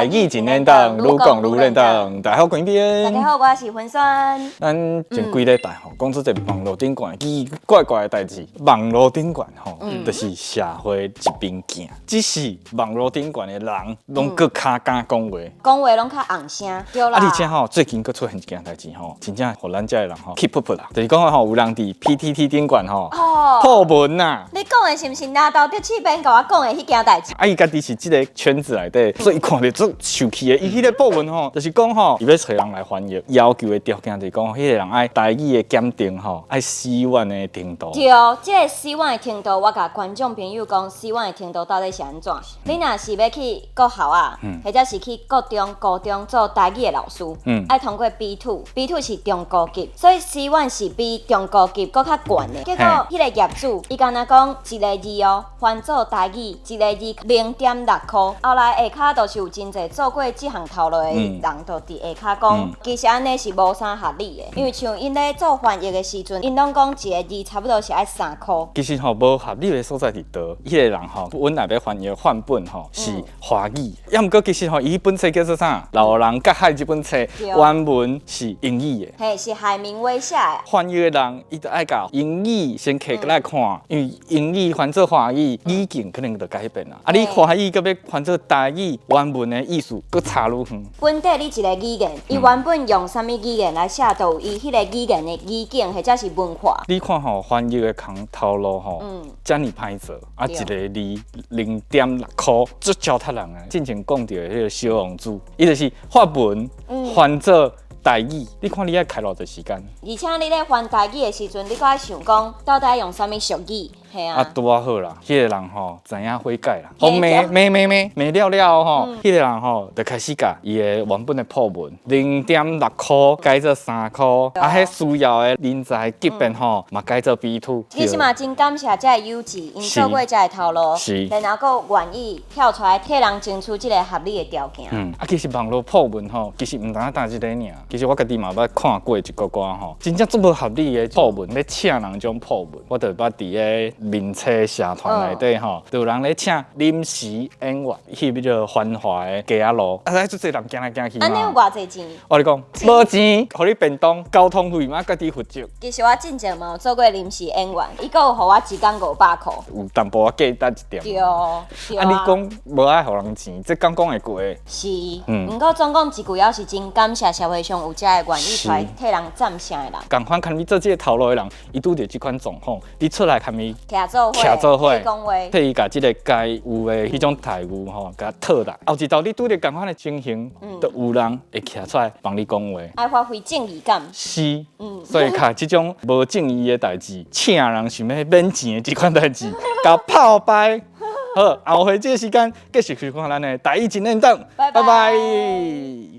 台語真練檔，愈講愈練檔。大家好，關邊。大家好，我是文萱。咱前幾禮拜吼，講出一個網路頂懸奇奇怪怪的代誌。網路頂懸吼，就是社會一面鏡，只是網路頂懸的人，攏閣較敢講話，講話攏較尪聲，對啦。啊，而且吼，最近閣出現一件代誌吼，真正予咱遮的人吼氣噗噗啦。就是講吼，有人佇 PTT 頂懸吼，破文呐。你講的是毋是拿豆德試編共我講的彼件代誌？啊，伊家己是這個圈子內底，所以伊看著足受氣的。伊彼個破文吼，就是講吼，伊欲揣人來翻譯，要求的條件就是講，彼個人愛台語的檢定吼，愛 C1 的程度。對，這個 C1 的程度，我共觀眾朋友講，C1 的程度到底是按怎？你若是欲去國校啊，或者是去國中、高中做台語的老師，愛通過 B2，B2 是中高級，所以 C1 是比中高級閣較懸的。結果彼個業主，伊敢若講一個字哦，翻做台語一個字0.6箍。後來下跤就是有真濟做過這項頭路的人，就佇下跤講，其實按呢是無啥合理的，因為像𪜶咧做翻譯的時陣，𪜶攏講一個字差不多是愛3箍。其實吼，無合理的所在佇佗？彼個人吼，本來欲翻譯範本吼是華語，抑毋過其實吼，伊彼本冊叫做啥？老人佮海這本冊原文是英語的。嘿，是海明威寫的。翻譯的人，伊就愛共英語先摕來看，因為英語翻做華語，語境可能就改變啦。啊，你華語閣欲翻做台語，原文的意思閣差愈遠。本底你一個語言，伊原本用啥物語言來寫，就有伊彼個語言的語境或者是文化。你看吼，翻譯的空頭路吼，遮爾歹做，啊，一個字0.6箍，足糟蹋人的。進前講著的彼個小王子，伊就是法文翻做台語，你看你愛開偌濟時間？而且你咧翻台語的時陣，你閣愛想講到底用啥物俗語？嘿啊。啊，拄仔好啦，彼個人吼知影悔改啦，予罵罵罵罵罵了了後吼，彼個人吼就開始共伊的原本的破文0.6箍改做3箍，啊，彼需要的人才級別吼嘛改做 B2。其實嘛，真感謝這个友志，𪜶做過這个頭路，然後閣願意跳出來替人爭取這個合理的條件。嗯，啊，其實網路破文吼，其實毋單單這个爾，其實我家己嘛捌看過一寡寡吼，真正足無合理的破文，咧請人這種破文，我就捌佇个面冊社團內底吼，就有人咧請臨時演員去彼個繁華的街仔路，啊，足濟人行來行去嘛。按呢有偌濟錢？我共你講，無錢，予你便當、交通費嘛，家己負責。其實我進前嘛有做過臨時演員，伊閣有予我一工500箍。有淡薄仔價值一點。對。啊，你講無愛予人錢，這敢講會過？是，毋過總講一句猶是真感謝社會上有遮个願意出來替人站聲的人。仝款共你做這个頭路的人，伊拄著這款狀況，你出來共伊徛做伙，徛做伙，講話，替伊共這个該有的彼種待遇吼，共討來。後一道你拄著仝款的情形，就有人會徛出來幫你講話。愛發揮正義感。是，所以共這種無正義的代誌，請人想欲免錢的這款代誌，共炮掰。好，後回這個時間繼續收看咱的台語真練檔，拜拜。拜拜。